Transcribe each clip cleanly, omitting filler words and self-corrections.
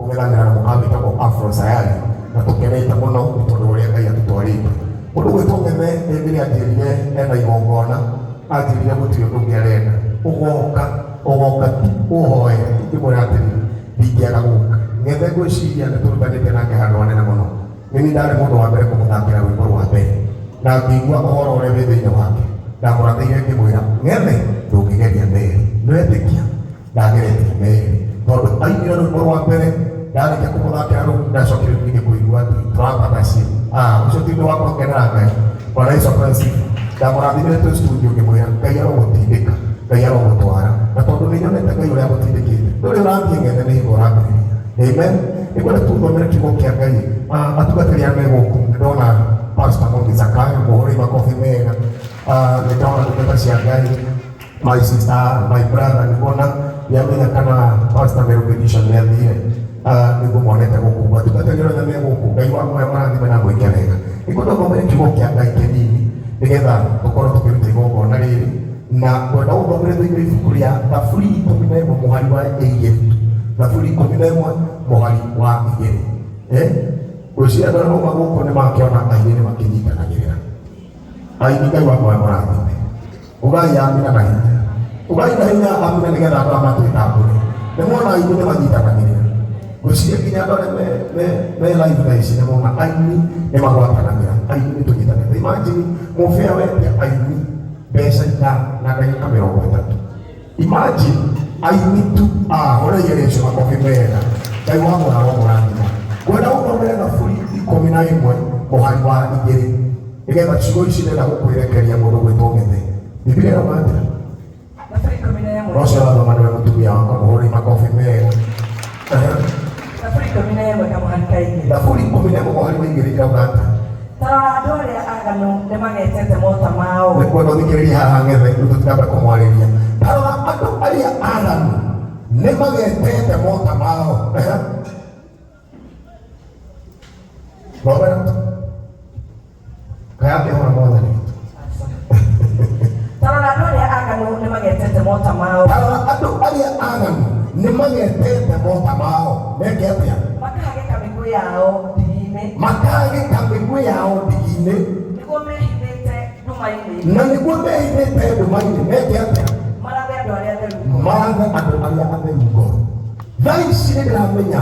Kũng'ethanĩra na mũkawa wĩtagwo Afro Sayari na tũkenete mũno nĩ tondũ ũrĩa Ngai atũtwarĩte. Mũndũ gwĩtwo Ng'ethe hĩndĩ ĩrĩa anjĩrire ena igongona, anjĩrire gũtirĩ ũndũ ũngĩ arenda, ũgoka, ũgoka tu ũhoe. Ngĩmwĩra atĩrĩrĩ, ndingĩaga gũka. Ng'ethe ngwĩciria nĩ tũrutanĩte nake handũ hanene mũno. Nĩ niĩ ndarĩ mũndũ wa mbere kũmũthakĩra rwĩmbo rwa mbere na ngĩigua ũhoro ũrĩa wĩ thĩinĩ wake. Ndamũrathĩire ngĩmwĩra, Ng'ethe ndũngĩgeria Meri, nĩwetĩkia? Ndageretie Meri tondũ ainire rwĩmbo rwa mbere ndarĩkia kũmũthakĩra rũu ndacokire ningĩ kũigua atĩ tũrambata cio. Ah, ũcio ti ũndũ wa kũngenera Ngai. Bwana Yesu apewe sifa. Ndamũrathimire twĩ studio ngĩmwĩra Ngai arogũtindĩka, Ngai arogũtwara. Na tondũ nĩ nyonete Ngai ũrĩa agũtindĩkĩte, ndũrĩ ũrathiĩ ng'ethe nĩ hingo ũrambĩrĩria. Amen. Nĩngwenda tũthomere kiugo kĩa Ngai. Ah, atungatĩri arĩa me gũkũ nĩ ndona Pastor Mwangi Zakayo, mũhũre makobi mega. Ah, nĩ ndona ndungata cia Ngai my sister, my brother, nĩkuona nĩamenya kana Pastor Merugenisha nĩathire. Ah, nĩguo monete gũkũ atungatĩri othe me gũkũ Ngai wa muoyo marathime na mwĩke wega. Nĩngwenda ũthomere kiugo kĩa Ngai kĩnini nĩgetha tũkorwo tũkĩruta igongona rĩrĩ na ngwenda ũthomere thĩinĩ wa ibuku rĩa Thaburi 11 mũhari wa 2. Thaburi 11 mũhari wa 2. Eh? Ngwĩciria andũ arĩa mauma gũkũ nĩ makĩona aini nĩ makĩnyitanagĩrĩra. Aini Ngai wa muoyo mũrathime. Ugai amina na hinya. Ugai na hinya amina nĩgetha andũ aya matwĩtambũre. Nĩ mona aini nĩ manyitanagĩrĩra. Ngwĩciria nginya andũ arĩa me live thaa ici nĩ mona aini nĩ magwatanagĩra. Aini nĩ tũnyitanĩte. Imagine mũbĩa wetia aini mbeca na ndagĩka 30. Imagine aini tu ahũrĩire Yesu makobi mega. Ngai wa muoyo aromũrathima. Ngwenda ũthomere Thaburi 11 mũhari wa 2 nĩgetha ciugo ici ndĩrenda gũkwĩrekeria mũndũ gwĩtwo Ng'ethe. Bibilia ĩrauga atĩa? Thaburi 11. Na ũcio ũrathoma nĩwe mũtumia wakwa, mũhũrĩre makobi mega. Ehe. Thaburi 11 kamũhari ka 2. Thaburi 11 mũhari wa 2 ĩrauga atĩa? Ta rora andũ arĩa aganu nĩ magetete mota mao. Nĩ kwenda ũthikĩrĩrie haha Ng'ethe, rĩu tũtiramba kũmwarĩria. Ta rora andũ arĩa aganu nĩ magetete mota mao. Ehe. Thomera. Kaya akĩhũra mwathani witũ. Ta rora andũ arĩa aganu nĩ magetete mota mao. Ta rora andũ arĩa aganu nĩ magetete mota mao. Meke atĩa? Makahagĩka mĩguĩ yao ndigi-inĩ. Makahagĩka mĩguĩ yao ndigi-inĩ. Nĩguo mehithĩte nduma-inĩ. Na nĩguo mehithĩte nduma-inĩ. Meke atĩa? Marathe andũ arĩa atheru ngoro. Marathe andũ arĩa atheru ngoro. Thaa ici nĩ ndĩramenya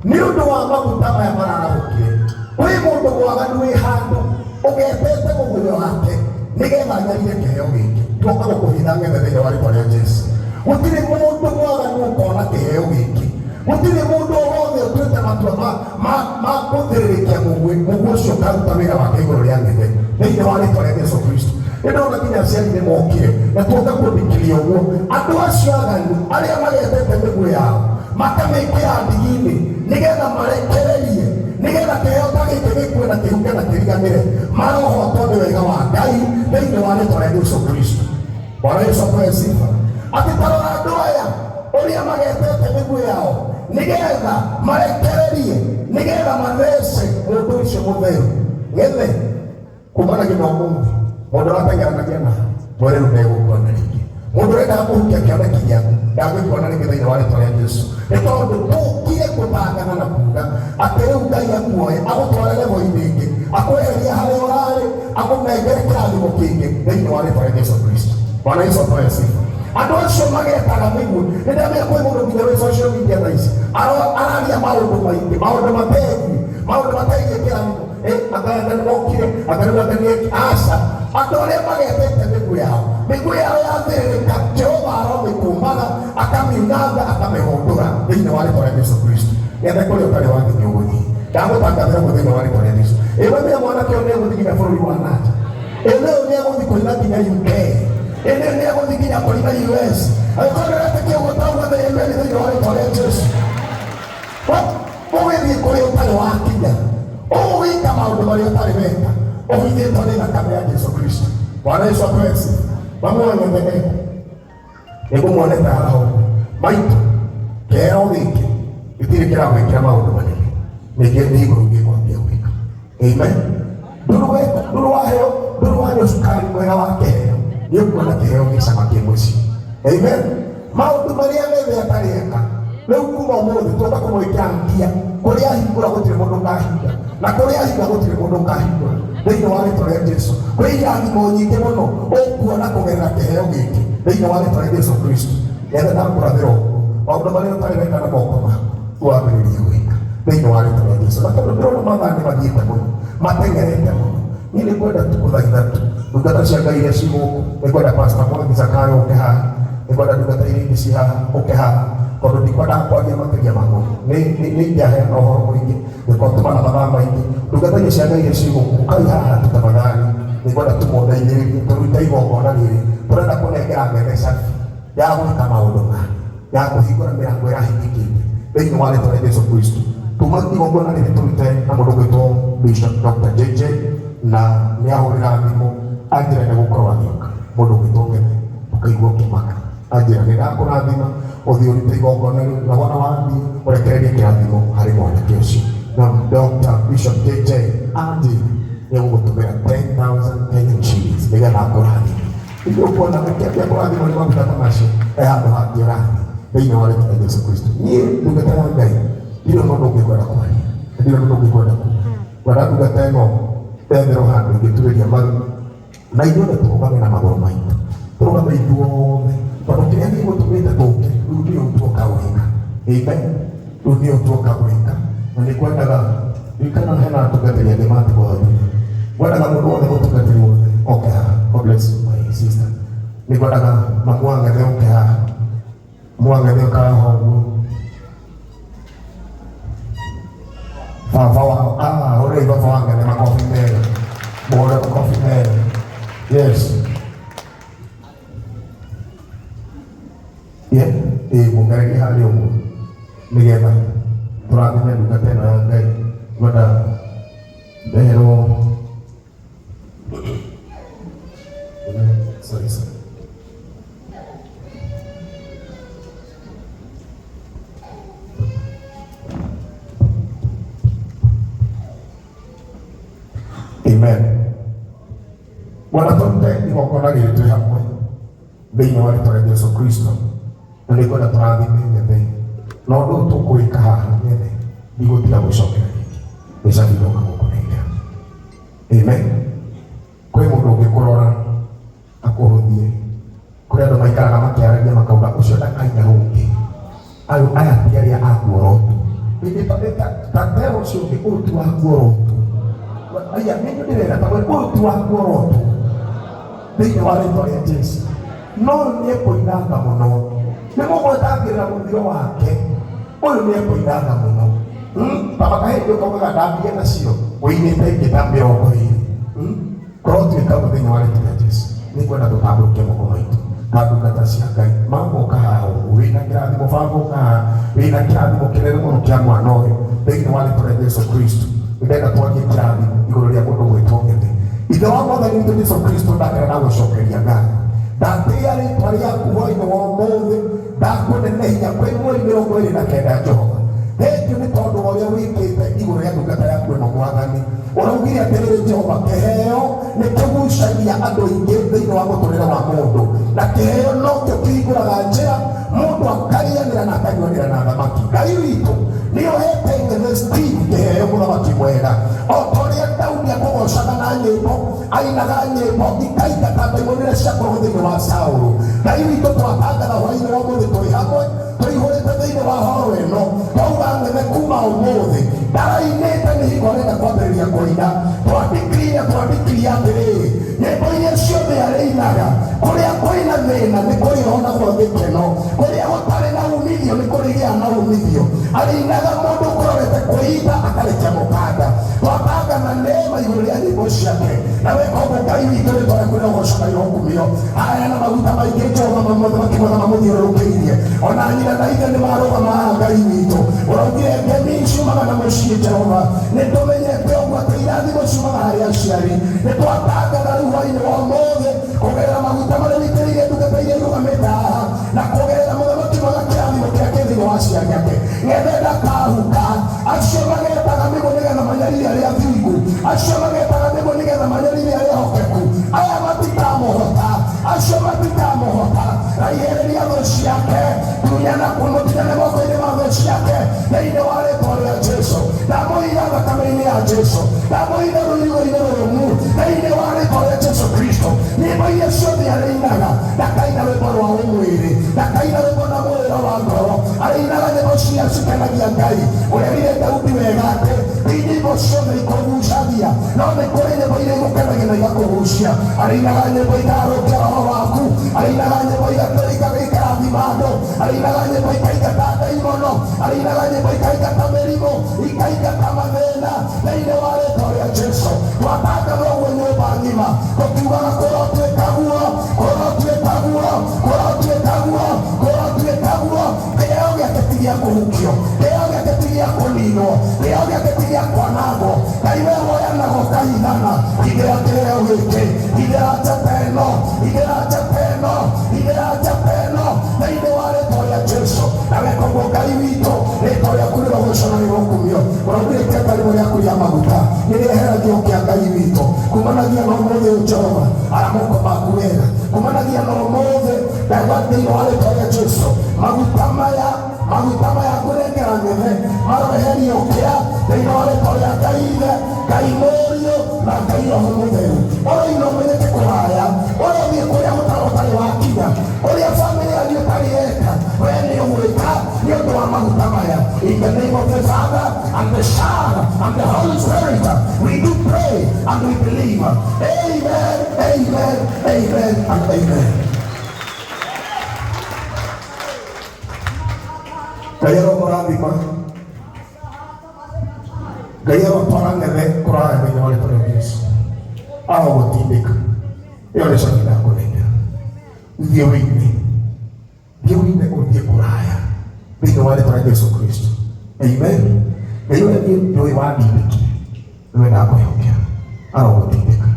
nĩ ũndũ wa maguta maya mararahũkire kwĩ mũndũ mwaganu wĩ handũ ũgetete mũgũnyo wake nĩgetha anyarire kĩheo gĩkĩ. Tuoka gũkũhitha Ng'ethe thĩinĩ wa rĩtwa rĩa Jesu. Gũtirĩ mũndũ mwaganu ũkona kĩheo gĩkĩ. Gũtirĩ mũndũ o wothe ũtuĩte matua ma gũthĩrĩrĩkia mũguĩ, mũguĩ ũcio ũkaruta wĩra wake igũrũ rĩa Ng'ethe thĩinĩ wa rĩtwa rĩa Jesu Kristo. Nĩ ndona nginya aciari nĩ mokire na tuoka kũndikĩria ũguo. Andũ acio aganu arĩa magetete mĩguĩ yao makamĩkĩra ndigi-inĩ nĩgetha marekererie nĩgetha kĩheo ta gĩkĩ gĩkue na kĩhuke na kĩriganĩre, marohotwo nĩ wega wa Ngai thĩinĩ wa rĩtwa rĩa Jesu Kristo. Bwana Yesu apewe sifa. Atĩ ta rora andũ aya ũrĩa magetete mĩguĩ yao nĩgetha marekererie nĩgetha mathece mũndũ ũcio mũtheru. Ng'ethe kumanagia na ũmũthĩ mũndũ ũrateng'eranagia na mwere rĩu ndegũkuona rĩngĩ. Mũndũ ũrendaga kũhukia kĩoneki gĩaku ndangĩkuona rĩngĩ thĩinĩ wa rĩtwa rĩa Jesu. Nĩ tondũ tũkire gũtangana na kuga atĩ rĩu Ngai akuoe agũtware level-inĩ ĩngĩ, akweherie harĩa ũrarĩ, akũnengere kĩrathimo kĩngĩ thĩinĩ wa rĩtwa rĩa Jesu Kristo. Bwana Yesu apewe sifa. Andũ acio magetaga mĩguĩ, nĩ ndamenya kwĩ mũndũ nginya wĩ social media thaa ici araria maũndũ maingĩ, maũndũ mategiĩ, maũndũ mategiĩ kĩrathimo. Anga nĩ mokire, anga rĩu anga nĩ eki. Aca, andũ arĩa magetete mĩguĩ yao, mĩguĩ yao yathĩrĩrĩka, Jehova aromĩkũmaga, akamiunanga, akamĩhũndũra thĩinĩ wa rĩtwa rĩa Jesu Kristo. Getha kũrĩa ũtarĩ wathiĩ nĩ ũgũthiĩ. Ndagũtangathĩra ũguo thĩinĩ wa rĩtwa rĩa Jesu. Ĩ wemenya mwanake ũyũ nĩ egũthiĩ nginya bũrũri wa nanja. Ĩ rĩu nĩ egũthiĩ kũina nginya UK. Ĩ rĩu nĩ egũthiĩ nginya kũina US. Angĩkorwo ndũretĩkia ũguo tauga amen thĩinĩ wa rĩtwa rĩa Jesu. Ũgĩthiĩ kũrĩa ũtarĩ wakinya, ũgwĩka maũndũ marĩa ũtarĩ weka, ũhithĩtwo nĩ thakame ya Jesu Kristo. Bwana Yesu apewe sifa. Mamuone mbere nĩngũmuonete haha ũguo maitũ kĩheo gĩkĩ gĩtirĩ kĩragwĩkĩra maũndũ manene ningĩ nĩ igũrũ gĩkwambia gwĩka. Amen. Ndũrũ weka, ndũrũ waheo, ndũrũ wanyua cukari mwega wa kĩheo, nĩ ũkuona kĩheo gĩcama kĩ mũciĩ. Amen. Maũndũ marĩa mothe atarĩ eka, Rĩu kuma ũmũthĩ tũroka kũmwĩkĩra ngia kũrĩa ahingũra gũtirĩ mũndũ ũkahinga na kũrĩa ahinga gũtirĩ mũndũ ũkahingũra thĩinĩ wa rĩtwa rĩa Jesu. Kwĩ irathimo nyingĩ mũno ũkuona kũgerera kĩheo gĩkĩ thĩinĩ wa rĩtwa rĩa Jesu Kristo. Nĩgetha ndakũrathĩra ũguo maũndũ marĩa ũtarĩ weka na moko maku wambĩrĩrie gwĩka thĩinĩ wa rĩtwa rĩa Jesu. Na tondũ ndĩrona mathaa nĩ mathiĩte mũno mateng'erete mũno, niĩ nĩ ngwenda tu gũthaitha tu ndungata cia Ngai iria ci gũkũ, nĩ ngwenda Pastor Mwangi Zakayo ũke haha, nĩ ngwenda ndungata iria ingĩ ci haha ũke haha, tondũ ndikwendaga kwaria makĩria ma mũno. Nĩ ingĩaheana ũhoro mũingĩ gĩkorwo na mathaa maingĩ. Ndungata iria cia Ngai iria ci gũkũ ũkai haha tu tafadhali, nĩ ngwenda tũmũndeithĩrĩrie tũrute igongona rĩrĩ. Tũrenda kũnengera ng'ethe cabi ya gwĩka maũndũ ma ya kũhingũra mĩrango ĩrahingĩkĩte thĩinĩ wa rĩtwa rĩa Jesu Kristo. Tuma igongona rĩrĩ tũrute na mũndũ gwĩtwo Bishop Dr. JJ na nĩ ahũrĩra thimũ anjĩra nĩ gũkorwo agĩũka mũndũ gwĩtwo Ng'ethe ũkaigua ũkĩmaka anjĩra nĩ ndakũrathima ũthiĩ ũrute igongona rĩu na wona wathiĩ ũrekererie kĩrathimo harĩ mwanake ũcio. Na Dr. Bishop JJ anjĩra nĩ egũgũtũmĩra 10,000 Kenyan shillings nĩgetha akũrathime. Ithuĩ ũkuona ũkĩambia kũrathimwo nĩ maguta ta macio he handũ hangĩ ũrathiĩ thĩinĩ wa rĩtwa rĩa Jesu Kristo. Niĩ ndungata ya Ngai ndirĩ ũndũ ũngĩ ngwenda kwaria, ndirĩ ũndũ ũngĩ ngwenda kuga. Ngwenda ndungata ĩno yetherwo handũ ĩngĩturĩria maru na ithuothe tũrũgame na magũrũ maitũ, tũrũgame ithuothe, tondũ kĩrĩa gĩgũtũmĩte tũke rĩu nĩyo tuoka gwĩka. Amen. Rĩu nĩyo tuoka gwĩka, na nĩ ngwendaga ririkana hena atungatĩri angĩ matigwo hau thutha. Ngwendaga mũndũ wothe mũtungatĩri wothe oke haha. God bless you my sister. Nĩ ngwendaga mamu wa Ng'ethe oke haha, mamu wa Ng'ethe oka haha ũguo, baba wao hũrĩrai baba wa Ng'ethe makobi mega, mũhũre makobi mega. Yes. Yeah, ĩĩ mũngererie harĩa ũguo nĩgetha tũrathime ndungata ĩno ya Ngai. Ngwenda ndeherwo sorry, sorry. Amen. Bwana tũrute igongona rĩrĩ twĩ hamwe thĩinĩ wa rĩtwa rĩa Jesu Kristo, na nĩ ngwenda tũrathime Ng'ethe na ũndũ ũyũ tũkũĩka haha Ng'ethe ndigũtiga gwĩcokera rĩngĩ nĩ cabi ndoka gũkũnengera. Amen. Kwĩ mũndũ ũngĩkũrora akũhũthie, kũrĩ andũ maikaraga makĩaragia makauga ũcio ndakaina rũngĩ, ayo aya ti arĩa a kuorotwo. Ta tero ũcio ũngĩ, ũyũ ti wa kuorotwo. Aya nĩ ndĩrera ta ũyũ ti wa kuorotwo thĩinĩ wa rĩtwa rĩa Jesu. No nĩ ekũinanga mũno, nĩ mũgwetangĩrĩra mũthiro wake, ũyũ nĩ ekũinanga mũno. Baba kahĩndĩ ũkaugaga ndambie nacio ũinĩte ingĩ ta 20. Korwo tuĩka ũguo thĩinĩ wa rĩtwa rĩa Jesu, nĩ ngwenda tũtambũrũkie moko maitũ ta ndungata cia Ngai. Mama ũka haha ũguo wĩna kĩrathimo, baba ũka haha wĩna kĩrathimo kĩnene mũno kĩa mwana ũyũ thĩinĩ wa rĩtwa rĩa Jesu Kristo. Ndĩrenda twarie kĩrathimo igũrũ rĩa mũndũ gwĩtwo Ng'ethe. Ithe wa Mwathani witũ Jesu Kristo, ndakena na gũcokeria ngatho, ndatĩĩa rĩtwa rĩaku hwainĩ wa ũmũthĩ, ndakũnenehia kwĩ mweri 29. Jehova, thengiũ nĩ tondũ wa ũrĩa wĩkĩte igũrũ rĩa ndungata yaku ĩno. Mwathani, ũraugire atĩrĩrĩ Jehova, kĩheo nĩ kĩgucagia andũ aingĩ thĩinĩ wa mũtũrĩre wa mũndũ, na kĩheo nokĩo kĩhingũraga njĩra mũndũ akarĩanĩra na akanyuanĩra na thamaki. Ngai witũ, nĩ ũhete Ng'ethe Steve kĩheo, mũthamaki mwega, o ta ũrĩa Daudi akũgocaga na nyĩmbo, ainaga nyĩmbo ikaingata ndaimono iria ciakoragwo thĩinĩ wa Saũlũ. Ngai witũ, twatangatha hwainĩ wa ũmũthĩ tũrĩ hamwe tũihũrĩte thĩinĩ wa horo ĩno, twauga Ng'ethe kuma ũmũthĩ ndarainĩte nĩ hingo arenda kwambĩrĩria kũina. Twandĩkire twandĩkirie atĩrĩrĩ, nyĩmbo iria ciothe arĩinaga, kũrĩa kwĩna thĩna nĩ kũrĩonagwo gĩkeno, kũrĩa gũtarĩ na umithio nĩ kũrĩgĩa na umithio. Arĩinaga mũndũ ũkũrorete kwĩimba akarekia mũkanda. Twatangana neema igũrũ rĩa nyĩmbo ciake na weka ũguo Ngai witũ, rĩtwa rĩaku rĩrogocwo na rĩrokumio. Aya na maguta maingĩ Jehova mamũthamaki mothe mamũthiũrũrũkĩirie, ona nyina na ithe nĩ marũgama haha. Ngai witũ, ũraugire ngemi ciumaga na mũciĩ. Jehova, nĩ tũmenyete ũguo atĩ irathimo ciumaga harĩ aciari. Nĩ twatangatha rĩu hwainĩ wa ũmũthĩ kũgerera maguta marĩa witĩrĩirie ndungata iria irũgamĩte haha na kũgerera mũthamaki mwega kĩrathimo kĩrĩa kĩ thĩinĩ wa aciari ake. Ng'ethe ndakahuka. Acio magetaga mĩgũ nĩgetha manyarire arĩa athingu, acio magetaga mĩgũ nĩgetha manyarire arĩa ehokeku, aya matikamũhota. Acio Acio matikamũhota. Raihĩrĩria thũ ciake, tunyana kũmũtigane moko-inĩ ma thũ ciake thĩinĩ wa rĩtwa rĩa Jesu. Ndamũiga thakame-inĩ ya Jesu, ndamũiga rũirigo-inĩ rũrũmu thĩinĩ wa rĩtwa rĩa Jesu Kristo. Nyĩmbo iria ciothe arĩinaga, ndakaina rwĩmbo rwa ũmwĩrĩ, ndakaina rwĩmbo na mwĩrĩ wa ngoro, arĩinaga nyĩmbo cia cikenagia Ngai. Ũrerire Daudi wega atĩ ti nyĩmbo ciothe ikũgucagia, no nĩ kũrĩ nyĩmbo iria igũkenagia na igakũgucia. Arĩinaga nyĩmbo ikarũkia roho waku, arĩinaga nyĩmbo ikarathima andũ, arĩinaga nyĩmbo ikaingata ndaimono, arĩinaga nyĩmbo ikaingata mĩrimũ, ikaingata mathĩna thĩinĩ wa rĩtwa rĩa Jesu. Twatangatha ũguo nyũmba ng'ima, tũkiugaga kũrotuĩka guo, kũrotuĩka guo, kũrotuĩka guo, kũrotuĩka guo. Kĩheo gĩake ti gĩa kũhukio, kĩheo gĩake ti gĩa kũninwo, kĩheo gĩake ti gĩa kwanangwo. Ngai we woyanaga ũkahithana, hithĩra kĩheo gĩkĩ, hithĩra njata ĩno, hithĩra njata ĩno, hithĩra njata ĩno thĩinĩ wa rĩtwa rĩa Jesu. Na weka ũguo Ngai witũ, rĩtwa rĩaku rĩrogocwo na rĩrokumio. Ũraugire kĩangarĩro rĩaku rĩa maguta nĩrĩeheragio kĩa Ngai witũ kumanagia na ũmũthĩ ũyũ. Jehova ara moko maku wega kumanagia na ũmũthĩ. Ndauga thĩinĩ wa rĩtwa rĩa Jesu, maguta maya, maguta maya ngũnengera ng'ethe maroeherio kĩa thĩinĩ wa rĩtwa rĩa Ngai Ithe, Ngai Mũriũ na Ngai Roho Mũtheru. Ũroina ũmenyeke kũraya, ũrothiĩ kũrĩa mũtaro ũtarĩ wakinya, ũrĩa bamĩrĩ yanyu ĩtarĩ yeka, we nĩ ũgwĩka nĩ ũndũ wa maguta maya. In the name of the Father and the Son and the Holy Spirit, we do pray and we believe. Amen, amen, amen and amen. Ngai aromũrathima, Ngai arotwara ng'ethe kũraya thĩinĩ wa rĩtwa rĩa Jesu. Arogũtindĩka. Ĩyo nĩ coki ndakũnengera. Thiĩ wĩine, thiĩ wĩine, ũthiĩ kũraya thĩinĩ wa rĩtwa rĩa Jesu Kristo. Amen. Ngai ũrĩa niĩ njũĩ wandindĩkire nĩwe ndakwĩhokera, arogũtindĩka.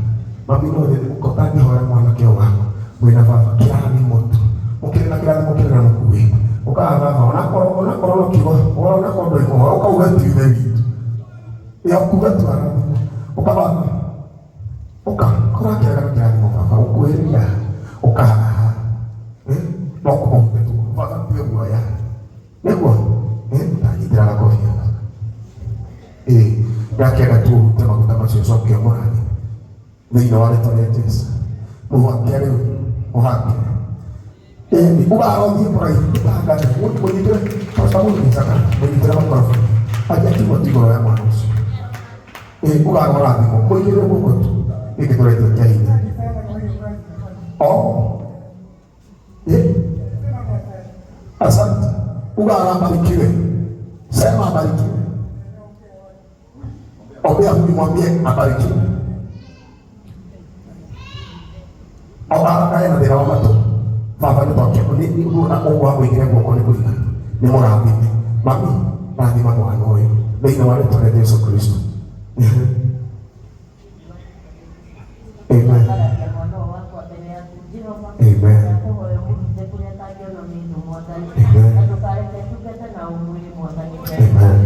Mami, no nyende ũtangĩhoera mwanake ũyũ waku mwĩna baba kĩrathimo tu, mũkĩrĩ na kĩrathimo kĩrĩ na mũkuĩte ũkaga baba, onakorwo no kiugo, onakorwo ndũĩ kũhoya, ũkauga tu Ithe witũ ya kuga tu arathimo, ũkababa ũka kũrakĩraga na kĩrathimo baba ũkuhĩrĩria ũkahaha no kũmũhutia tu baba tie guoya nĩguo ndanyitĩra gakobia ĩ ndakĩenda tu ũhute maguta macio ũcoke ũmũrathime thĩinĩ wa rĩtwa rĩa Jesu. Mũhake rĩu, mũhake ĩni ũgarothiĩ kũraihu ũtangathe mũnyitĩre Pastor Mũnyitaka, mũnyitĩre microphone aja kiugo tu igũrũ ya mwana ũcio ĩ ũgarorathimwo mũigĩrĩre guoko tu gĩkĩ tũretio kĩa hinya. Oh. Asante. Ugara abarikiwe. Sema abarikiwe. Ombea huyu, mwambie abarikiwe. Ena thĩna wa matũ. Baba nĩ twake nĩ na ũguo amũigĩre guoko nĩ kũigana. Nĩ mũrathime. Mami, rathima mwana ũyũ thĩinĩ wa rĩtwa rĩa Jesu Kristo. Amen. Kararia mwana ũyũ wakwa mbere yaku Jehova. Amen. Ndakũhoya ũmũgite kũrĩa atangĩonwo nĩ thũ Mwathani. Amen. Na ndũkareke ndungata na ũmwĩrĩ Mwathani Ngai. Amen.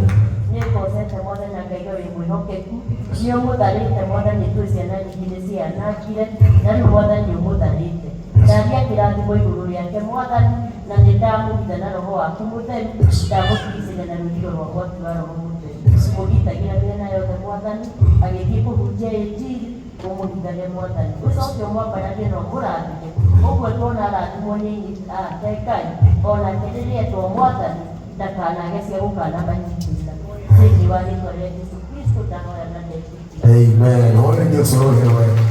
Nĩ ngocete Mwathani na Ngai wĩ mwĩhokeku. Nĩ ũmũtharĩte Mwathani, twĩ ciana nyingĩ nĩ cianangire na rĩu Mwathani ũmũtharĩte. Ndaria kĩrathimo igũrũ rĩake Mwathani, na nĩ ndamũgitha na roho waku mũtheru, ndamũtigicĩria na rũirigo rwa mwaki wa roho mũtheru. Mũgitagĩra mĩena yothe Mwathani, agĩthiĩ kũhunjia injiri, ũmũhithage Mwathani, ũcoke ũmwambararie na ũmũrathime ũguo tuona arathimwo nĩ ake Ngai, onake rĩrĩa etwo Mwathani ndakanage cia gũkanamanyitĩra thĩinĩ wa rĩtwa rĩa Jesu Kristo ndahoya na ndetĩkia. Amen. Wone Jesu roho wega.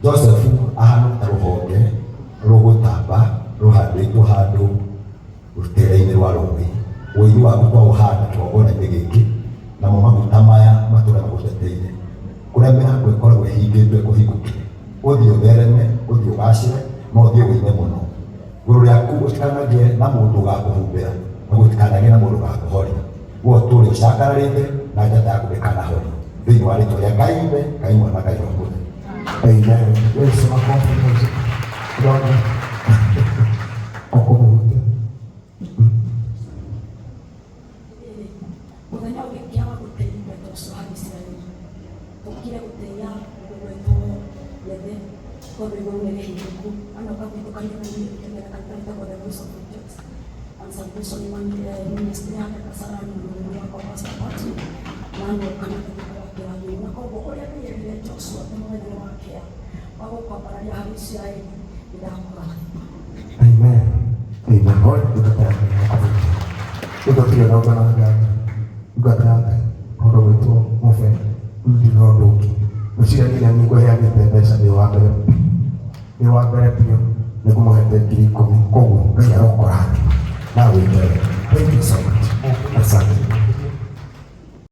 Joseph ahana ta rũhonge rũgũtamba rũhandĩtwo handũ rũtere-inĩ rwa rũĩ. Ũini waku twaũhanda kĩgongona-inĩ gĩkĩ, namo maguta maya matũre magũteteire kũrĩa mĩrango ĩkoragwo ĩhingĩtwo ĩkũhingũkĩre, ũthiĩ ũthereme, ũthiĩ ũgacĩre, na ũthiĩ ũine mũno. Igũrũ rĩaku gũtikanagĩe na mũndũ ũgakũhumbĩra na gũtikanagĩe na mũndũ ũgakũhoria. We ũtũũre ũcangararĩte na njata yaku ndĩkanahorio thĩinĩ wa rĩtwa rĩa Ngai Ithe, Ngai Mwana, Ngai Roho Mũtheru. Amen. Yesu, makofi mazuri. Bwana. Okumuhutia. Mũthenya ũngĩ kĩaga gũtĩia mweta ũcio wa Isiraeli tũkire gũtĩia mũndũ gwetwo Gethe. Tondũ igũrũ nĩ rĩhingũku anoka gwitũ kanitha-inĩ tũgĩra kanitha wĩtagwo The Voice of Angels and Salvation Ministry ya Kasarani, mũthuri wakwa Pastor Patrick na nĩoka na kanitha wa kĩrathimo. Na koguo ũrĩa Ngai erire Joshua atĩ mũthenya nĩ wakĩa wa gũkwambararia harĩ Isiraeli, nĩndakũrathima. Amen. Amen. Lord, ndungata ya Ngai yakũhunjia. Ũtũtire na ũndũ na nganja. Ndungata ya Ngai, mũndũ gwĩtwo mũbe, rĩu ndirĩ na ũndũ ũngĩ. Ngwĩciria niĩ na niĩ ngũheanĩte mbeca ndĩ wa mbere biũ. Ndĩ wa mbere biũ, nĩ ngũmũhete 10,000. Koguo Ngai arokũrathima na agwĩke wega. Thank you so much. Asante.